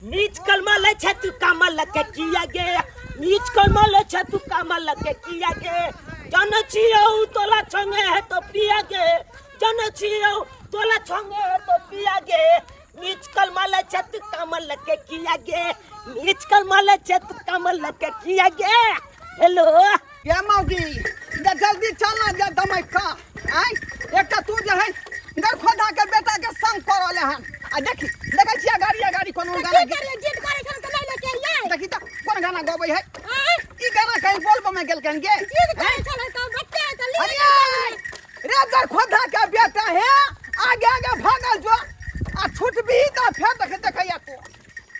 नीच कलमा ले छै तू कमल के किया गे, नीच कलमा ले छै तू कमल के किया गे। जन छियौ तोला छंगे है तो पिया गे, जन छियौ तोला छंगे है तो पिया गे। नीच कलमा ले छै तू कमल के किया गे, नीच कलमा ले छै तू कमल के किया गे। हेलो ये मौगी जे जल्दी चल ना जे दमक का आय। एकटा तू जे है गरखोधा के बेटा के संग कर रहले हन आ देखी देखै छियै गाड़ी गाड़ी कोनो गाना की करियै, जिद करै छल तऽ नहि लऽ के अलियै। देखी त कोन गाना गबै है। आँय? ई गाना कहीं बोलबो में गेलकन गे। जिद करै छल तऽ बच्चा है तऽ लिए। अरे रे गरखोधा के बेटा है, आगे आगे भागल जो आ छुटबी त फेर देख देखैया तू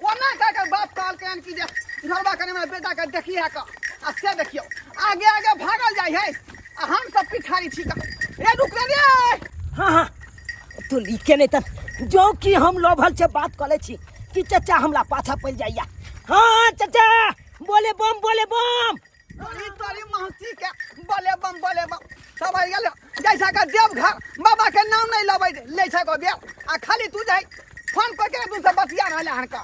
ओना कह के बाप कहलकै हन कि जे घरबा कने हमरा बेटा के देखी है का आ से देखियो आगे आगे भागल जाइ है आ हम सब पिछाड़ी छी का रे रुक रे रे। हाँ हाँ तू लिखे नहीं तब जो कि हम लोभल से बात कर छी कि चचा हमरा पाछा पड़ जाइया। हाँ चचा बोले बम बोले बम। तोरी तोरी मौसी के बोले बम बोले बम सब आ गेल जैसा का देवघर बाबा के नाम नहीं लबै ले छै को बेर आ खाली तू जाई फोन करके तू सब बतिया रहले हन का।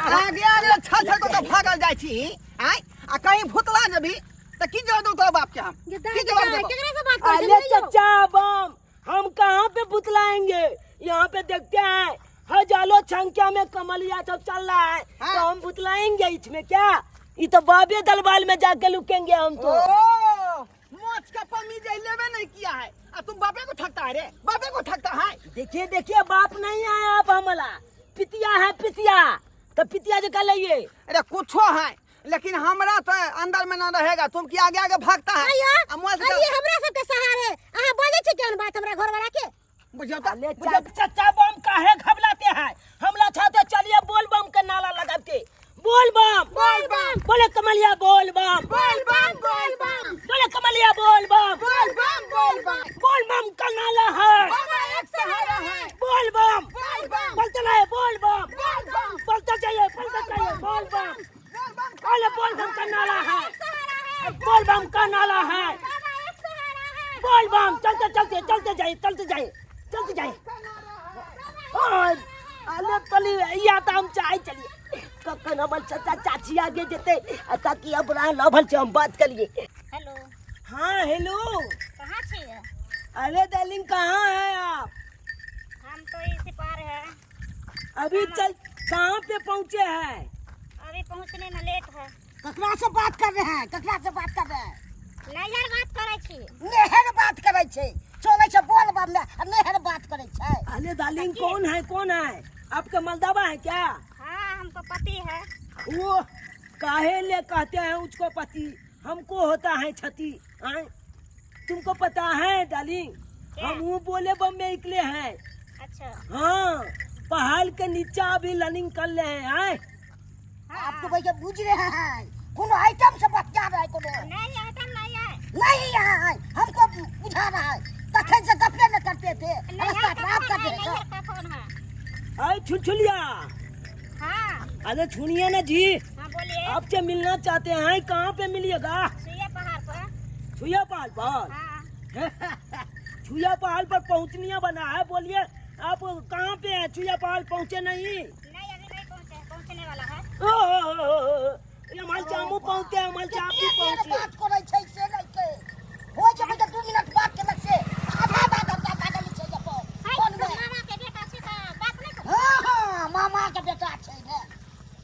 आगे आगे छ छ को तो भागल जाइ छी आय आ कहीं भुतला जबी त की जवाब दऊ तोरा बाप के हम की जवाब देबो? केकरा से बात करै अरे चचा बम हम कहाँ पे भुतलाएंगे, यहाँ पे देखते हैं हजारों संख्या में कमलिया सब चल रहा है। हाँ। तो हम भुतलाएंगे इसमें क्या, ये तो बाबे दलबाल में जाके लुकेंगे हम तो। ओ मोच का पमी जे लेबे नहीं किया है आ तुम बापे को ठगता है रे, बापे को ठगता है। देखिए देखिए बाप नहीं आया आप हमला, पितिया है पितिया, तो पितिया जो कर लिए। अरे कुछो है लेकिन हमरा तो अंदर में ना रहेगा, तुम की आगे आगे भागता है। आया, आ मोबाइल से अरे हमरा सबके सहारे अहाँ बोले छी केहन बात हमरा घर वाला के। बुझियौ त, अरे बुझियौ त। चचा बम काहे घबलाते हैं, हमला छाते चलिए बोल बम के नाला लगाते। बोल बम बोल बम बोले कमलिया बोल बम बोल बम बोल बम बोले कमलिया बोल बम बोल बम बोल बम बोल बम का नाला है, बाबा एक सहारा है। बोल बम बोल बम बोलते रहे बोल बम बोल बम बोलते जाइए बोलते जाइए बोल बम बोल बम बोले बोल बम का नाला है, बोल बम का नाला है, बोल बम चलते चलते चलते जाइए चलते जाइए चलते जाइए। अरे तली या तो हम चाहे चलिए कखन हमर चाचा चाची आगे जेते आ ताकि अब रहा लभल से हम बात करिए। हेलो। हाँ हेलो। कहाँ छियै? अरे डार्लिंग कहाँ हैं आप? हम तो इसी पार है। अभी चल कहाँ पे पहुँचे हैं? अभी पहुँचने में लेट है। ककरा से बात कर रहे हैं, ककरा से बात कर रहे हैं? नैहर बात करै छी। नैहर बात करै छै, चलै छै बोल बम में आ नैहर बात करै छै। अरे डार्लिंग कौन है, कौन है आपका? मलदावा है क्या? हाँ हमको पति है। वो काहे ले कहते हैं उसको पति, हमको होता है क्षति। हाँ? तुमको पता है डार्लिंग हम वो बोले बम में निकले हैं। अच्छा। हाँ पहाड़ के नीचा अभी रनिंग कर रहे हैं। हाँ? हाँ। आपको भैया बुझ रहे हैं कोनो आइटम से बतिया रहा है कोनो? नहीं आइटम नहीं है। नहीं यहाँ है हमको बुझा रहा है, तखन से गपे न करते थे। नैहर रास्ता का पर आप फोन कर है, रहे नैहर थे। का फोन है। अरे छुलछुलिया। हाँ। अरे सुनिए ना जी। हाँ बोलिए। आपसे मिलना चाहते हैं, कहाँ पे मिलिएगा? सुइया पहाड़ पर। सुइया पहाड़ पर? हाँ। सुइया पहाड़ पर पहुँचनिया बना है, बोलिए आप कहाँ पे हैं? सुइया पहाड़ पहुँचे नहीं? नहीं अभी नहीं पहुँचे, पहुँचने वाला है। ओ, ओ, ओ, ओ, ओ, ये हमारे चामू पहुँचते हैं, हमारे चाप भी पहुँचे। बात करै छै से नहीं के हो जब तो 2 मिनट बात केलक से आधा आधा घंटा लागल छै जे फोन है, फोन में। मामा के बेटा छै तऽ बात नहीं कर। हाँ हाँ मामा के बेटा छै ने,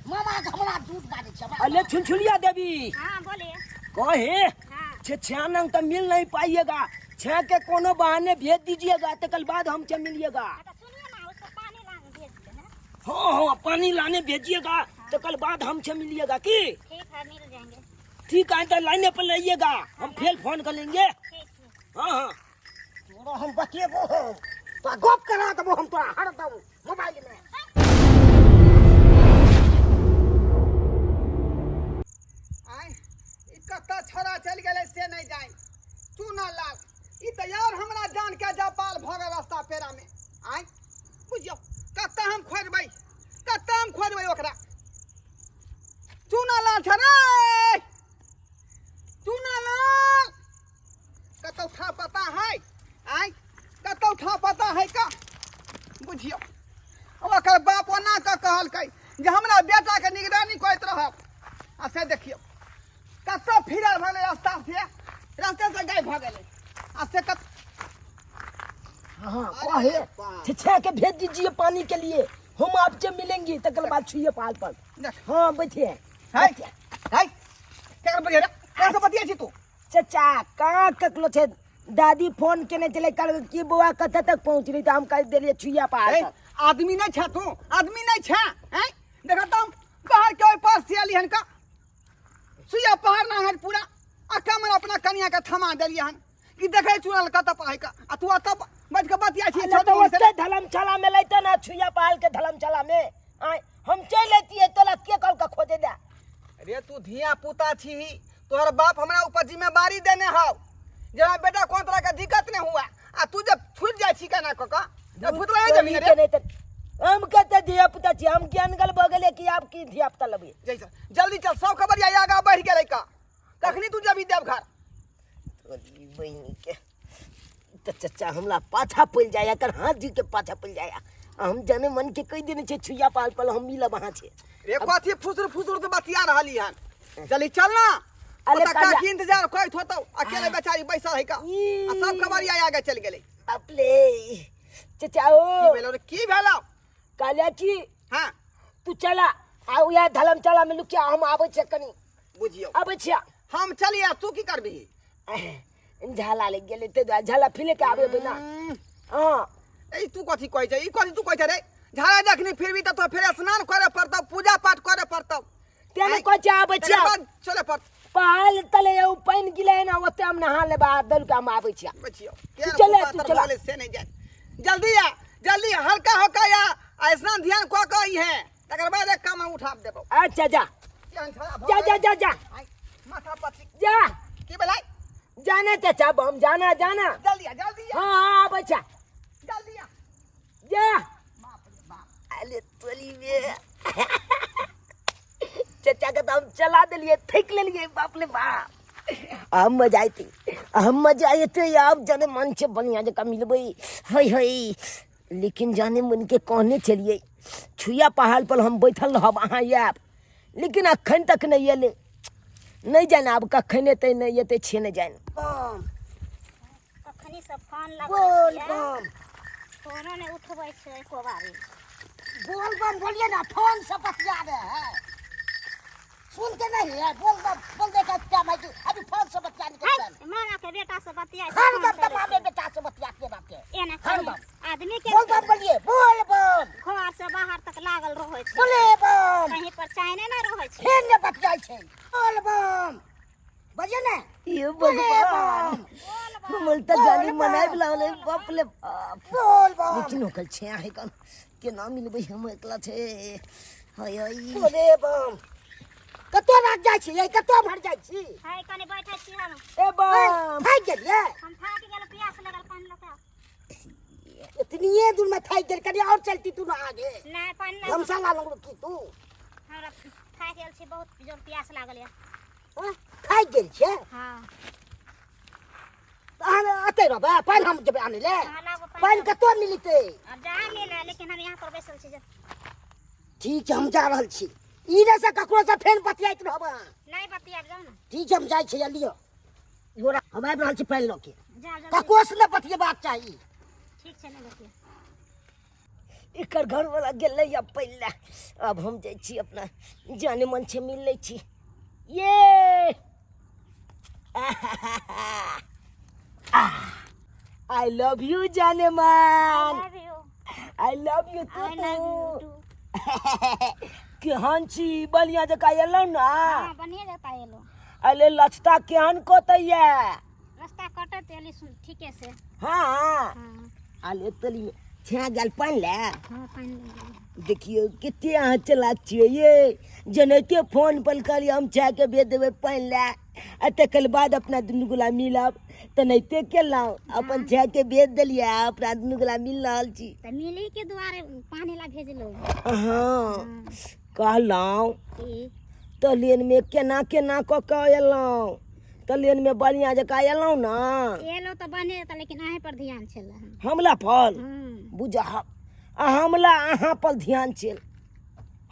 मामा के हमरा झूठ बाजै छै। अरे छुनछुलिया देवी। हाँ बोलिए। कहे हाँ। छे छानंग तो मिल नहीं पाइएगा, छे के कोनो बहाने भेज दीजिएगा तो कल बाद हमसे मिलिएगा। हाँ, तो सुनिए ना उसको पानी लाने भेज देना। हाँ हाँ पानी लाने भेजिएगा तो कल बाद हमसे मिलिएगा की? ठीक है मिल जाएंगे। ठीक है तो लाइने पर रहिएगा, हम फिर फोन कर लेंगे। ठीक, ठीक। हाँ हाँ। तोरा हम बतेबो हम तो गप करा देबो हम तोरा हरदम मोबाइल में। आय ई कतऽ छोड़ा चलि गेलै से नहीं जाय। चूना लाल ई तऽ यार हमरा जान के जपाल भऽ गेल रास्ता पेरा में। आय बुझियौ कतऽ हम खोजबै, कतऽ हम खोजबै ओकरा। चूना लाल छै रे, चूना लाल कतौ ठा पता है? आय कतौ ठा पता है का? बुझ बुझियौ, ओकर बाप ओना कऽ कहलकै जे हमरा बेटाके निगरानी करैत रहब, आ से देखियौ कतऽ फिरल भऽ गेलै, रास्ता से रास्ते से गायब भऽ गेलै। आ से कत हाँ कहे छछा के भेज दीजिए पानी के लिए, हम आपसे मिलेंगे तकर बाद छुइए पाल पर। हाँ बैठिए। है है, केकर बतिया रे? केकर बतिया छी तू? चचा कहाँ ककलो छे, दादी फोन केने छलै कल कि बौआ कतऽ तक पहुँचली, तऽ हम कहि देलियै छुइया पहाड़ ए, पर। आदमी नहीं छा तू, आदमी नहीं छा हैं? देखा तुम बाहर के ओहि पास से अली हन का सुइया पहाड़ ना हन पूरा आ कमर अपना कनिया के थमा देलियै हन कि देखै चुनल कतऽ पढ़ै का, आ तू ओतऽ बैठ के बतिया छी। अरे तो ओते धर्मशाला में लैते ना, छुइया पहाड़ के धर्मशाला में आय हम चलि अतियै, तोला के कहल के खोजे दे? रे तू धिया पुता छी, तोहर बाप हमरा ऊपर जिम्मेवारी देने हौ जे हमरा बेटा कोन तरह के दिक्कत नहीं हुआ, आ तू जब छूट जाइ छी केना कऽ कऽ जब भूत रहे जमीन रे। नहीं त हम कहते धिया पुता छी, हम ज्ञान गल भऽ गेलियै कि आब की धिया पुता लेबै। जैसे जल्दी चल, सब खबर या आगा बढ़ि गेलै का, कखनी तू जबी देवघर? तोरी बहिनी के तऽ चचा हमरा पाछा पड़ि जाय, एकर हाथ जी के पाछा पड़ि जाय। हम जाने मन के कहि देने छै छुइया पाल पर हम मिलब अहाँ छै। रे कथी फुसुर फुसुर से बतिया रहली हन, जल्दी चल ना। अरे ओतऽ करिया। काकी इंतजार करैत होतौ, अकेले बेचारी बैसल है का, ई। आ सब खबर या आगे चलि गेलै। अपले चचा ओ की भेलौ रे, की भेलौ? कहलियै कि हाँ तू चला आ उएह धर्मशाला में लुकिया, हम आबै छियै कनी। बुझियौ आबै छियै। हम चलिए, तू की करबिही? झाला लागि गेलै ताहि दुआरे झाला फिले के आबै बिना। हाँ ई तू कथी कहै छै, ई कथी तू कहै छै रे? झाड़ा जखनी फिरबी तऽ तोरा फेर स्नान करे पड़तौ, पूजा पाठ करे पड़तौ। तें ने कहै छियै आबै छियै। तकर बाद चले पड़तौ। पहाड़ तले ओ पानि गिलै ने, ओते हम नहा लेबै आ दौड़ के हम आबै छियै। बुझियौ तू चले, तू चला। से नहीं जाए, जल्दी आ जल्दी, हल्का हल्का आ, आ स्नान ध्यान कऽ कऽ ई है, तकर बाद एक काम उठा देबौ। अच्छा जा। केहन छौड़ा भऽ जा जा गेलै? जा जा। आइ, माथा पची जा। की भेलै? जाना चाचा बम, जाना जाना। जल्दी आ जल्दी आ। हाँ हाँ आबै छै। जल्दी आ। जा। बाप रे बाप। अरे तोरी में चाचा के तो हम चला देलिए, थक लेलिए, बाप रे बाप। हम मजा अयतै, हम मजा अयतै, आब जाने मन छै बढ़िया जकाँ मिलबै। है है, लेकिन जाने मन के कहने छलियै छुइया पहाड़ पर हम बैठल रहब, अहाँ आयब, लेकिन अखन तक नहि एलै। नहि जाने आब कखन एतै नहि एतै से नहि जाने। कखनी से फोन लगबै बोल छियै, बम। फोनो नहि उठबै छै एको बारी। बोल बम बोलिए ना, फोन से बतिया रहे हैं, सुनते नहीं है। बोल बम बोल देगा क्या भाई, अभी फोन से बतियाने के है, टाइम। मामा के बेटा से बतियाइ छै, हर फोन दम करै मामे छै। बेटा से बतियाते बाते। एना हर कनी दम। आदमी के बोल बम बोलिए, बोल बम। घर से बाहर तक लागल रहै छै, बोले बम। कहीं पर चैने नहि रहै छै। फेर ने बतियाइ छै। बोल बम बजिए ने। ये बोले भगवान, बम। हमर तऽ जानी मनाय वला होलै, बाप रे बाप। बोल बम। लेकिन ओकर छै आहे कन केना मिलबै, हम एकला छै। हाय हाय। बोले बम। कतौ रात जाइ छी, कतौ भर जाइ छी? है कनी बैठै छी हम। ए बम। थाकि गेलियै? हम थाकि गेल, प्यास लगल, पानि लऽ कऽ आउ। इतनिए दूर में थाकि गेल, कनी और चलती तू ना आगे। नहि, पानि नहि। धर्मशाला लगलो की तू? हमरा थाकि गेल छी, बहुत जोर प्यास लागल यऽ। हँ, थाकि गेल छियै? हाँ। तऽ अहाँ एतै रहबै, पानि हम जेबै आनै लए। अहाँ लाबू पानि। पानि कतऽ मिलतै? आब जहाँ मिले, लेकिन हम यहाँ पर बैसल छी। ठीक छै, हम जा रहल छी। ई नहि से ककरो से फेर बतियाइत रहब अहाँ। नहि बतियाब, जाउ ने। ठीक छै, हम जाइ छी, लिअ इहो, हम आबि रहल छी पानि लऽ के। जाउ जल्दी। ककरो से नहि बतियेबाक चाही। ठीक छै, नहि बतियाब। एकर घरवाला गेलै या पहिले, आब हम जाइ छी अपना जाने मन छै मिल लै छी। ये I love you जाने मन। I love you. I love you too. I love you too. केहन छी? बढ़िया जकाँ एलहुँ ने? हाँ, बढ़िया जकाँ एलहुँ। अरे लचता केहन कतैया? रास्ता कटत एली सुन ठीके से। हाँ। हाँ। अले तली में छा गेल पानि ले। हाँ, पानि ले गेल। देखियौ कते अहाँ चलाक छियै ये, जेनाहिते फोन पर कहलियै हम चाय के भेज देबै पानि लए आ तकर बाद अपना दुनू गोला मिलब, तेनाहिते केलहुँ, अपन चाय के भेज देलियै आ अपना दुनू गोला मिल रहल छी। तऽ मिली के दुआरे पानि ला भेजलहुँ। हाँ कहलहुँ की? तऽ लेनमे केना केना कऽ कऽ एलहुँ? तऽ लेनमे बढ़िआँ जकाँ एलहुँ ने? एलो तऽ बने तऽ, लेकिन अहीं पर ध्यान छलै। हमला फल हूँ। बुझह आ हमला अहाँ पर ध्यान छल।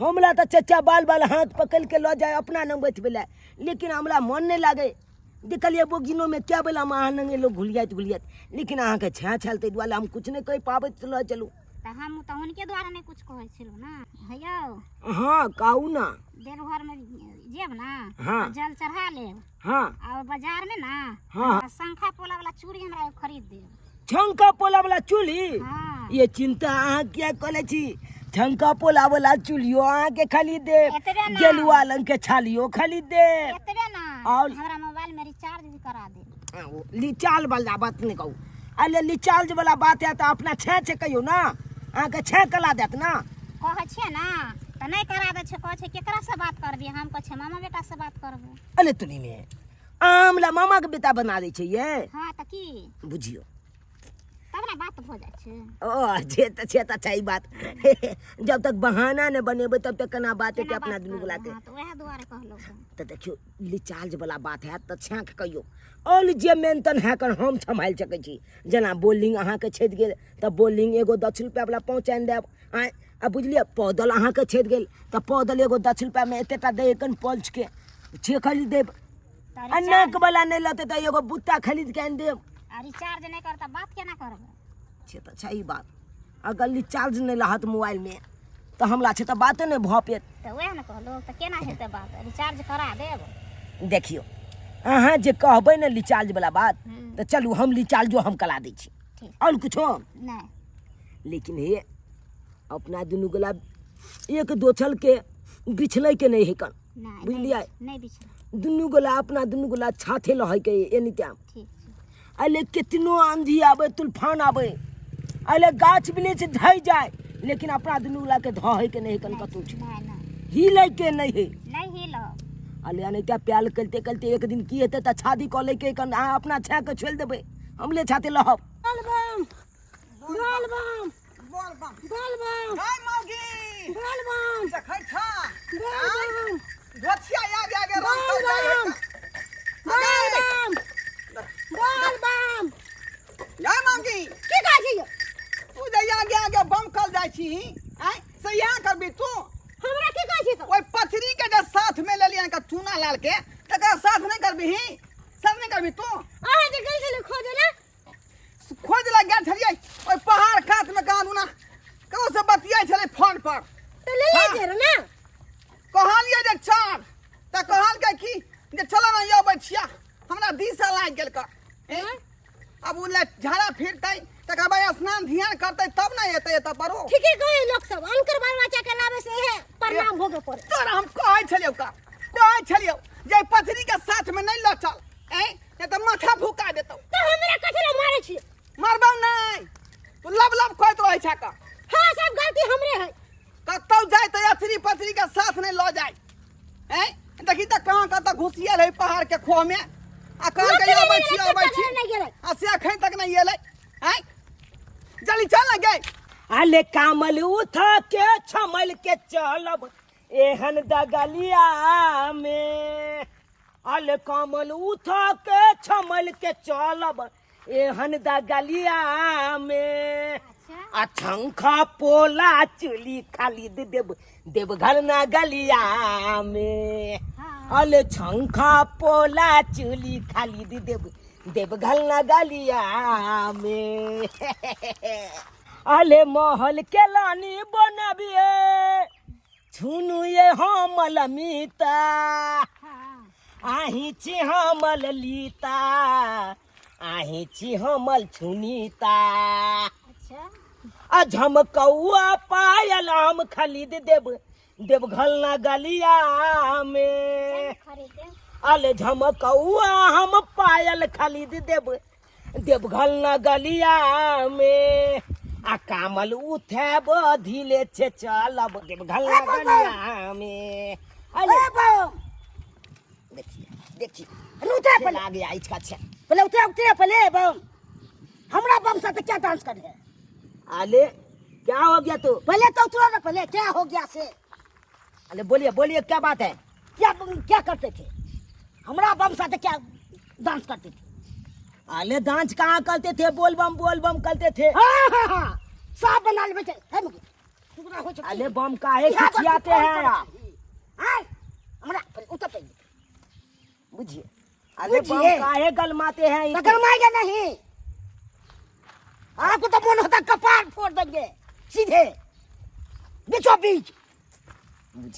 हमला तऽ चचा बाल बाल हाथ पकड़ि के लऽ जाय अपना नंग बैठबै लए, लेकिन हमरा मन नहि लागै। देखलियै बोगिनोमे कए बेलामे अहाँ नंगे लोक घुलियाइत घुलियाइत, लेकिन अहाँके छाँ छल ताहि दुआरे हम किछु नहि कहि पाबैत लऽ चलू। तऽ हम तऽ हुनके द्वारा नहि किछु कहै छलहुँ ने। हेयौ। हँ, कहू ना। देवघरमे जेब ने? हाँ। तऽ जल चढ़ा लेब। हाँ। आ बाजारमे ने, हाँ, शंखा पोला वाला चूड़ी हमरा एगो खरीद देब। छंका पोला वाला चूल्ही? हाँ। ये चिंता अहाँ किया करै छी? छंका पोला वाला चूल्हियो अहाँके खरीद देब, एतबे ना। गेलुआ रंग के छालियो खरीद देब। एतबे ना, और? हमरा मोबाइल में रिचार्ज भी करा देब। लिचाल वाला बात नहि कहू। अरे लिचार्ज वाला बात है तऽ अपना छे छे कहियौ ना, अहाँके छे कला देत ना। कहै छियै ना तऽ नहि करा दै छै। कहै छै केकरा से बात करबी? हम कहै छियै मामा बेटा से बात करबै। अरे तुनी में आम ला मामा के बेटा बना दै छै ये। हाँ तऽ की बुझियौ तब ने बात भऽ जाइ छै। ओ जे तऽ छै तऽ छै बात। जब तक बहाना नहि बनेबै तब तक केना बात हेतै? केना अपना बात दुनू करबै? गोला के हाँ, तऽ उएह दुआरे कहलहुँ हँ। तऽ देखियौ, रिचार्ज वाला बात हैत तऽ छाँक कहियौ। ऑल जे मेंटन है कर हम सम्हालि सकै छी। जेना बोलिंग अहाँके छथि गेल तऽ बोलिंग एगो 10 रुपैआवला पहुँचानि देब। आँय, आ बुझलियै, पौधल अहाँके छथि गेल तऽ पौधल एगो 10 रुपैआमे एतेटा दै कन पल्सके से खरीद देब। तऽ आ रिचार्ज नाकवला नहि लेतै तऽ एगो बुत्ता खरीद के आनि देब। आ रिचार्ज नहि करत तऽ बात केना करबै? से तऽ छै ई बात। अगर रिचार्ज नहि रहत मोबाइलमे तऽ हमरा छै तऽ बाते नहि भऽ पेत। तऽ उएह ने कहलहुँ, तऽ केना हेतै बात? रिचार्ज करा देब। देखियौ, अहाँ जे कहबै ने रिचार्ज वाला बात, हम्म। तऽ चलू हम रिचार्जो हम करा दै छी। ठीक। आओर कुछो नहि। लेकिन हे, अपना दुनू गोला एक दोसर के बिछलै के नहि हेकन। नहि। बुझलियै? नहि बिछलै। दुनू गोला अपना दुनू गोला छाथे रहै के एनी टाइम। ठीक छै। अले कितनो आंधी आबै, तूफान आबै, अले गाछ वृक्ष ढहि जाय, लेकिन अपना दुनू गोला के धहै के नहि हेकन कतौ छै। नहि नहि। हिलै के नहि है। नहि हिलब। अले अनैता प्याल कलते कलते एक दिन की हेतै तऽ छादी कऽ लैके कन अहाँ अपना छा के छोड़ि देबै, हमले छाते लहब। बोल बम, बोल बम। बोल बम। बोल बम। गाय मौगी। बोल बम। देखै छा? बोल बम। धोथिया आगे आगे रंग बोल कर जाइ है। बम। बोल बम, बोल बम। गाय मौगी। की कहै छी? तू जे आगे आगे बम कल जाइ छी आँय, से इएह करबी तू? हमरा की कहै छी तो? ओहि पथरी के जे साथ में लेलियन का चूना लाल के, तकरा साथ नहि करबी? साथ नहि करबी तू? अहाँ जे गेल छलियै खोजै लए? खोज लए गेल छलियै ओहि पहाड़ कात में, कहाँ दुना ककरो से बतियाइ छलै फोन पर। तऽ ले ले हाँ। जे रहे ने। कहलियै जे चल, तऽ कहलकै कि जे चलो ने अबै छिया, हमरा दिशा लागि गेल कर। अब ओ ले झाड़ा फिरतै, तकर बाद स्नान ध्यान करतै, तब ने एतै एतऽ पर ओ। ठीके कहै लोक सब, अनकर बाल बच्चा के लाबै से इहे परिणाम भोगे पड़े। तोरा हम कहै छलियौ का, कहै छलियौ जे पथरी के साथ में नहि लऽ चल, ऐं, नहीं तऽ माथा फुका देतौ। तऽ हमरा कथी लए मारै छी? मारबौ नहि, तू लब लब कहैत रहै छा का। हाँ, सब गलती हमरे है। कतौ जाय तऽ अथरी पथरी के साथ नहि लऽ जाय। ऐं, देखी तऽ कहाँ कतऽ घुसियल है पहाड़ के खोह में, आ कहलकै लोक अबै नहि छी गेलै, अबै कुत्ता छी नहि गेलै। आ से एखन तक नहि एलै। ऐं, जल्दी चल ने गे। अले कामल उठा के छमल के चलब एहन दगलिया में। अले कामल उठा के छमल के चलब एहन दगलिया में। अच्छा। आ छंखा पोला चुली खाली दे देब देवघर ना गलिया में। हाँ। अले छंखा पोला चुली खाली दे देब देवघर ना गलिया में। अले महल के लानी बनबिए छुनु ये हमल मीता। हाँ। आही छी हमल लीता, आही छी हमल छुनीता। अच्छा। आ झमकौआ पायल आम खरीद देब देवघर ना गलिया में। चल खरीद देब। अले झमकौआ हम पायल खरीद देब देवघर ना गलिया में। आ कामल उठेब धीले छे चलब देवघर ना गलिया में। अले ए बम। देखिए देखिए। पहले उतरे पहले। आ गया इसका। अच्छा। पहले उतरे, उतरे पहले बम। हमरा बम साथ क्या डांस कर रहे हैं? अले क्या हो गया तू? पहले तो उतरो ना पहले, क्या हो गया से? अरे बोलिए बोलिए, क्या बात है? क्या क्या करते थे? हमरा बम साथ क्या डांस करते थे? अले डांस कहाँ करते थे? बोल बम बोल बम करते थे। हाँ हाँ हाँ। साफ बना लेबै छै हे मुखिया टुकड़ा होइ छै अरे बम काहे इएह पर खिचियाते फोन हैं करै आप छी। आय हमरा उतर पहिले बुझिए अरे बम बुझिए। काहे गलमाते हैं तो इतने? गरमाएगा नहीं आपको तो मन होता कपार फोड़ देंगे सीधे बीचों बीच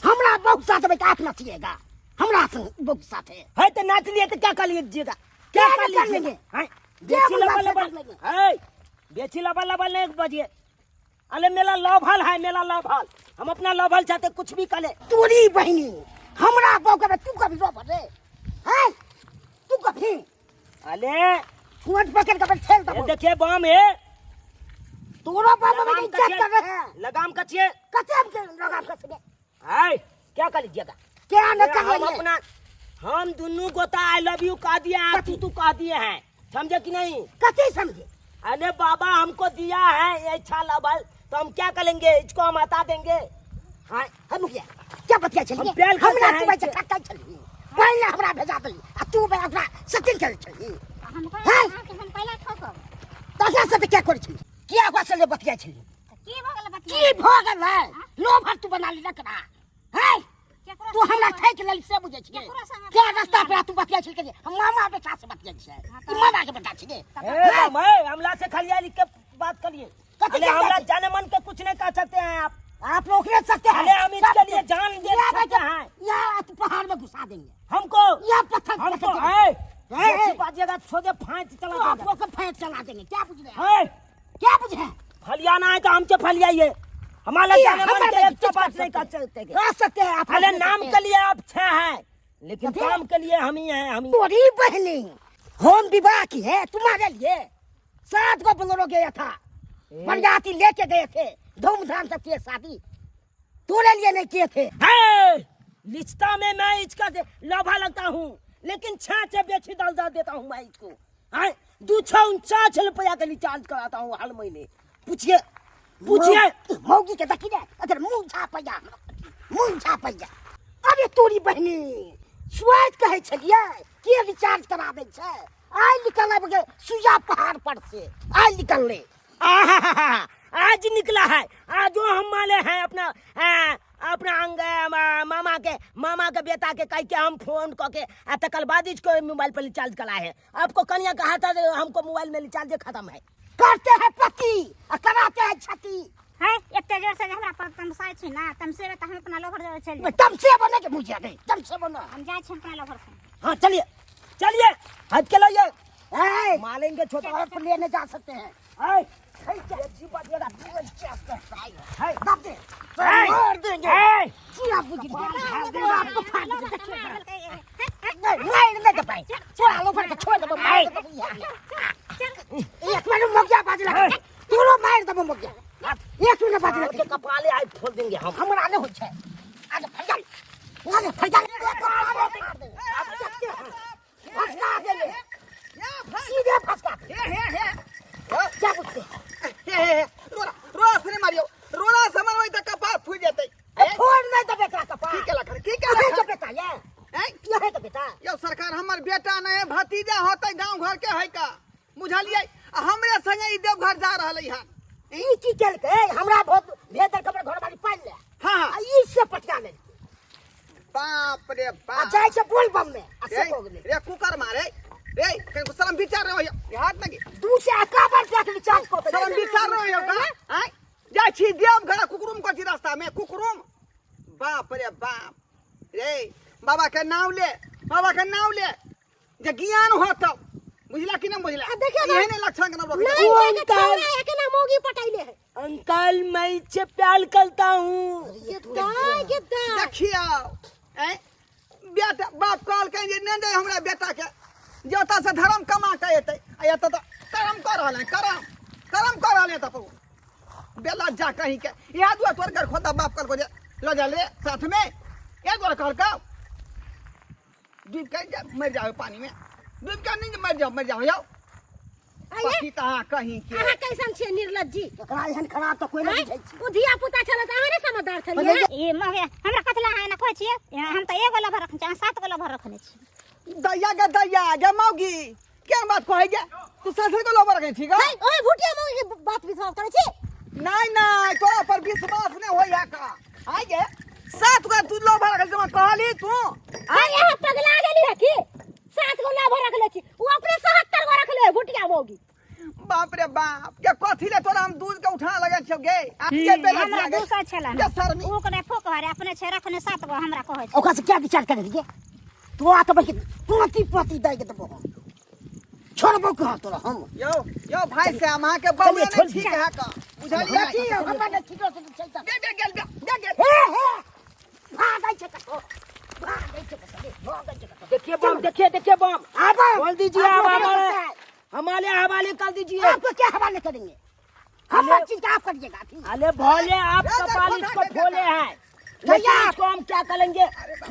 हमरा बहुत साथ में आप नचिएगा हमरा संग बहुत साथ है है तो नाच लिए तो क्या कर लीजिएगा क्या क्या कर कर लीजिएगा लेंगे? हैं? क्या बेची बोला लबा से लबा कर लेंगे? है बेची लबा लबा नहीं बजिए अरे मेरा लवहल है मेरा लवहल हम अपना लवहल चाहते कुछ भी कर ले तोरी बहिनी हमरा बहु के तू कभी रो रे हैं तू कभी अरे ठूंठ पकड़ के ठेल ये दबो देखिए बम है तोरा बाबा लगाम में इज्जत कर रहे हैं लगाम कचिए कते के लगाम कसगे है क्या कर लीजिएगा क्या न कर हम लेंगे अपना हम दोनों गोता I love you कह दिए हैं तू तू कह दिए हैं समझे कि नहीं कते समझे अरे बाबा हमको दिया है ये अच्छा लवल तो हम क्या करेंगे इसको हम हटा देंगे हाँ हम मुखिया क्या बतिया चलिए हम प्यार करते हमरा हैं तू बच्चा इससे। कत्ता चली पहले हमरा भेजा दली आ तू बे ओकरा सचिन चल चली हम हैं? अहाँके हम पहला ठोकब तकरा से क्या करै छली किया ओकरा से ले बतिया छली तऽ की भऽ गेल बतिया की भऽ गेल है लोभर तू बना ली रखना है केकरो तू हमरा संगे ठैक लेल से बुझै छियै केकरो संगे क्या रास्ता पे तू बतिया छली के हम मामा बेटा से बतिया छियै हाँ ई तऽ- मामा के बेटा छियै ए राम, ए, हमला से खलिया लिख के बात करिए कथी अरे के हमला बात? जाने मन के कुछ नहीं कह सकते हैं आप आप रोक नहीं सकते हैं अरे हम इसके लिए जान दे यहाँ सकते हैं। यहाँ तो पहाड़ में घुसा देंगे हमको यहाँ पत्थर हमको पत्थर- ए ए, ए। ये बाजिएगा छोड़ दे फांस तो चला आप देगा लोग को फेंक चला देंगे क्या बुझ रहे हैं ए क्या बुझे हैं? फलियाना है तो हमसे फलियाइए हमारा कि जाने मन हमारे के एक कुछ बात कर नहीं कर सकते सकते कर सकते हैं आप अरे कर नाम सकते के हैं। लिए आप छह हैं लेकिन कथी? काम के लिए हम ही हैं हम ही तोरी बहनी होम विवाह की है तुम्हारे लिए सात को बोलेरो गया था बरियाती लेके गए थे धूमधाम से किए शादी तोरे लिए नहीं किए थे है लिचता में मैं इसका लोभा लगता हूँ लेकिन छह छह बेची डाल डाल देता हूँ मैं इसको हाँ दो छह उनचास रुपया के रिचार्ज कराता हूँ हर महीने पूछिए पूछिए मौगी के देखी ने अगर मुंह झाप जा मुंह झाप जा अरे तोरी बहनी स्वाद कहै छलियै के रिचार्ज करा दै छै आइ निकल आबि गेल सुइया पहाड़ पर से आइ निकललै आहाहाहा, आज निकला है आज वो हम माले हैं अपना अपना अंग मामा के बेटा के कह के हम फोन कह के आ तकर बाद इसको मोबाइल पर रिचार्ज कराए हैं। आपको कन्या कहा था जो हमको मोबाइल में रिचार्ज खत्म है। करते हैं पति आ कराते हैं छति। है एते जोर से जे हमरा पर तमसाइ छी ना तमसेबै तऽ हम अपना लोभर जगह चलि जायब। तमसे बने के बुझिया नहीं तमसे बनो। हम जाइ छी अपना लोभर से। हाँ चलिए चलिए हट के लाइए। ए, मालेंगे छोटा और पर लेने जा सकते हैं। ए, ए, जी बात ये क्या करता है? है। दाब दे। ए, मार देंगे। ए, चिया बुझ गया। आपको फाड़ देंगे, देखिए। चल नहीं, मार नहीं दे पाए। छोड़ा लो, फाड़ के छोड़ दो, मार दो यहाँ। एक मिनट मोगिया बाज लगा। तोरो मार दबो मोगिया। एक मिनट बाज लगा। के कपाले आज फोड़ देंगे हम। हमरा नहीं होइ छै। आगे फैल। आगे फैल। अब देखते हैं। फसका देंगे। सीधे फसका देंगे। हे हे हे क्या बुझते हैं? हे हे हे रोड़ा रोड़ा से नहीं मारियो रोड़ा से मारबै तऽ कपार फूटि जेतै। ए, फोड़ नहीं देबे एकरा कपार। की केलक हन? की यही केलक तो हन? बेटा ये। हैं? यही तो बेटा। यौ सरकार हमर बेटा नहीं है भतीजा होतै गांव घर के है का बुझलियै आ हमरे संगे ई देवघर जा रहलै हन। ई की केलकै? हमरा बहुत भेदर कपड़ा घर वाली पानि ले। हाँ, हाँ। आ ई से पटिया ले। बाप रे आ बाप। जाइ छै बोल बम में। आ से रे, हो गेलै। रे कुकर मारे रे कहीं शर्म विचार रहो यो हाथ लगी दू से एकावन रुपया के रिचार्ज कऽ देबै। शर्म विचार रहो यो का आय जाइ छी देवघर कुकरुम कथी रास्ता में कुकरुम। बाप रे बाप रे बाबा के नाम ले बाबा के नाम ले जे ज्ञान होत बुझला कि ना बुझला। आ देखियो ना। एहने लक्षण के ना रोक नहीं, ओ जाके अंकल। छोड़ा है के ना मौगी पटैले है। अंकल मैं इससे प्यार करता हूँ। गिद्दा गिद्दा। देखियो ऐ बेटा बाप कहलकै जे नहि दे हमरा बेटा के जे ओतऽ से धर्म कमा के एतै आ एतऽ तऽ कर्म कऽ रहल है कर्म कर्म कऽ रहल है तऽ बेला जा कहीं के इएह दुआरे तोर घर खोदा बाप कहलको जे लऽ जा ले साथ में इएह दुआरे कहलकौ डूबि के जा, मरि जाओ पानी में डूबि के नहीं मरि जाओ मरि जाओ जाओ। आइए। पति तऽ अहाँ कहीं के अहाँ कैसन छियै निर्लज्जी? एकरा एहन खराब तऽ कोइ नहि बुझै छै। ओ धिया पुता छलै तऽ अहाँ नहि समझदार छलियै? ई मगे हमरा कथी लए अहाँ एना कहै छियै? हम तऽ एगो लभर रखने छी, अहाँ 7 गो लभर रखने छी। दैया गे दैया गे मौगी केहन बात कहै गे तू सात गो लभर रखने छी गे? है, ओहि भुटिया मौगी के बात विश्वास करै छी? नहीं नहीं, तोरा पर विश्वास नहीं होई है का। आइ गे, 7 गो तू लोभा रखल छै, कहली तू। अरे यहाँ पगला गेली है की? 7 गो लाभ रखले छी, उ अपने 70 गो रखले है, भुटिया मौगी। बाप रे बाप, के कथी ले तोरा हम दूध के उठा लगे छौ गे? आ के बेला हमरा गे? दूसर छला के शर्मी? उ कने फूक भरे अपने छै रखने 7 गो, हमरा कहै छै। ओकरा से क्या विचार करे रहिए? तू आ तो बल्कि पोती पोती दे के देबो हम। छोड़बो कहाँ तोरा हम? यो यो भाई से हम अहाँ के बउआ चलिए, छोड़ नहीं ठीक है का, बुझलियै? देखिए, हमरा नहि ठीक से छै तऽ। बे बे गेल, बे बे गेल। हे हे, भागै छै कतौ, भागै छै कतौ, भागै छै कतौ। देखिए बम, देखिए देखिए बम, आबो बोल दीजिए। आप अब लोग हमारे क्या करता है? हमारे हवाले कर दीजिए। आपको क्या हवाले करेंगे हम? हर चीज का आप करिएगा अभी। अरे भोले, आप ए, कपाल देखो, इसको देखो, भोले हैं, भैया। लेकिन इसको हम क्या करेंगे?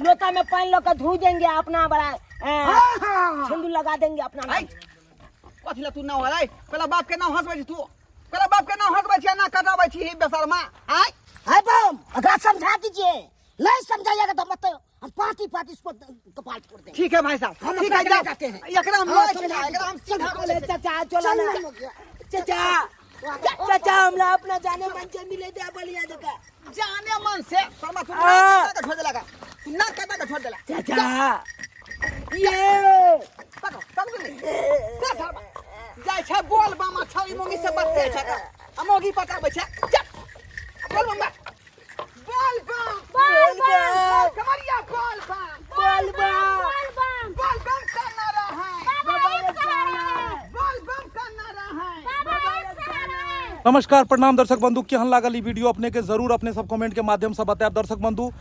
लोटा में पानी लोग धो देंगे अपना, बड़ा हाँ, हाँ। सिंदूर लगा देंगे अपना। आई कथी ला तू नाव हराय? पहला बाप के नाव हंसबै छी तू, पहला बाप के नाव हंसबै छी आ ना कटाबै छी ही बेशर्मा। आय है बम, अगर समझा दीजिए, नहीं समझाइएगा तो मत, हम पाती पाती इसको कपाल फोड़ देंगे। ठीक है भाई साहब, हम ठीक अपना है, चले जाओ। जाते हैं। एकरा हम हाँ, लय छी, समझा एकरा हम सीधा बोले बोले। चाचा चलो चल ना। ना। चाचा चाचा, हमरा अपना जाने मन से मिले दे बढ़िया जगह। जाने मन से शर्मा तू ना हाँ। कटा के छोड़ देला का, तू ना कटा के छोड़ देला। चाचा ये पकड़ पकड़ ले जा शर्मा, जाइ छै बोल बामा, छौरी मोगी से बतियाइ छै का आ मोगी पटाबै छै। जा बोल बम, बोल बम, बोल बम, कमरिया बोल बम, बोल बम, बोल बम, बोल बम का नारा है, बाबा एक सहारा है, बोल बम का नारा है, बाबा एक सहारा है। नमस्कार, प्रणाम दर्शक बंधु, केहन लागल ई वीडियो अपने के जरूर अपने सब कमेंट के माध्यम से बतायब। दर्शक बंधु,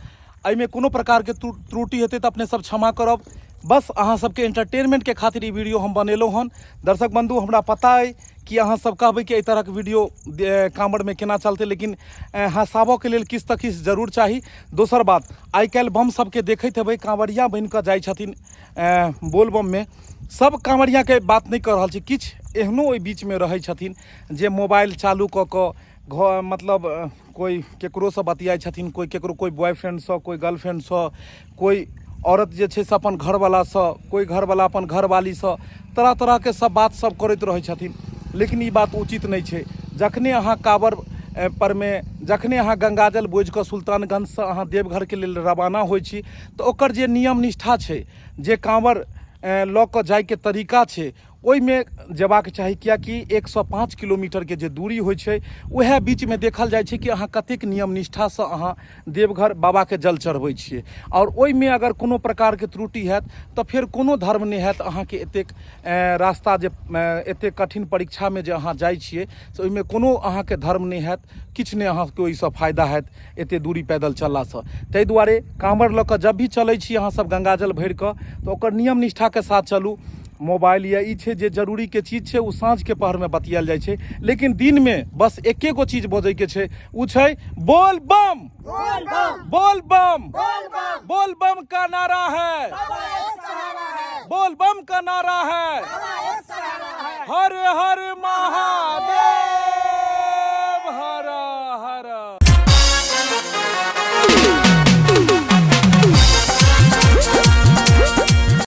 एहिमे कोनो प्रकार के त्रुटि हेतै तऽ अपने सब क्षमा करब। बस अहाँ सबके एंटरटेनमेंट के खातिर ई वीडियो हम बनेलहुँ हन। दर्शक बंधु, हमरा पता अइ कि अहाँ सब कहबै कि एहि तरहक वीडियो कांवरमे केना चलतै, लेकिन हँसाबऽके लेल किछु तऽ किछु जरूर चाही। दोसर बात, आइ काल्हि बम सबके देखैत हेबै, कांवरिया बनि कऽ जाइ छथिन बोलबममे। सब कांवरियाके बात नहि कऽ रहल छी, किछु एहनो ओहि बीचमे रहै छथिन जे मोबाइल चालू कऽ कऽ घर मतलब कोइ केकरोसँ बतियाइ छथिन, कोइ केकरो, कोइ बॉयफ्रेंडसँ, कोइ गर्लफ्रेंडसँ, कोइ औरत जे छै से अपन घरवलासँ, कोइ घरवला अपन घरवालीसँ, तरह तरहके सब बात सब करैत रहै छथिन। लेकिन ई बात उचित नहि छै। जखने अहाँ काँवर परमे, जखने अहाँ गङ्गाजल बोझिकऽ सुल्तानगञ्जसँ अहाँ देवघरके लेल रवाना होइ छी, तऽ ओकर जे नियम निष्ठा छै, जे काँवर लऽ कऽ जाइके तरीका छै, ओहिमे जेबाक चाही। किएकि 105 किलोमीटरके जे दूरी होइ छै, उएह बीचमे देखल जाइ छै कि अहाँ कतेक नियम निष्ठासँ अहाँ देवघर बाबाके जल चढ़बै छियै। आओर ओहिमे अगर कोनो प्रकारके त्रुटि हैत तऽ फेर कोनो धर्म नहि हैत अहाँके। एतेक रास्ता जे एतेक कठिन परीक्षामे जे अहाँ जाइ छियै, से ओहिमे कोनो अहाँके धर्म नहि हैत, किछु नहि अहाँके ओहिसँ फायदा हैत एतेक दूरी पैदल चललासँ। ताहि दुआरे काँवर लऽ कऽ जब भी चलै छी अहाँसभ गङ्गाजल भरिकऽ, तऽ ओकर नियम निष्ठाके साथ चलू। मोबाइल या ई छै जे जरूरीके चीज छै, ओ साँझके पहरमे बतियाएल जाइ छै, लेकिन दिनमे बस एके गो चीज बजैके छै, ओ छै बोल बम, बोल बम, बोल बम का नारा है, बोल बम का नारा है, हर हर महादेव।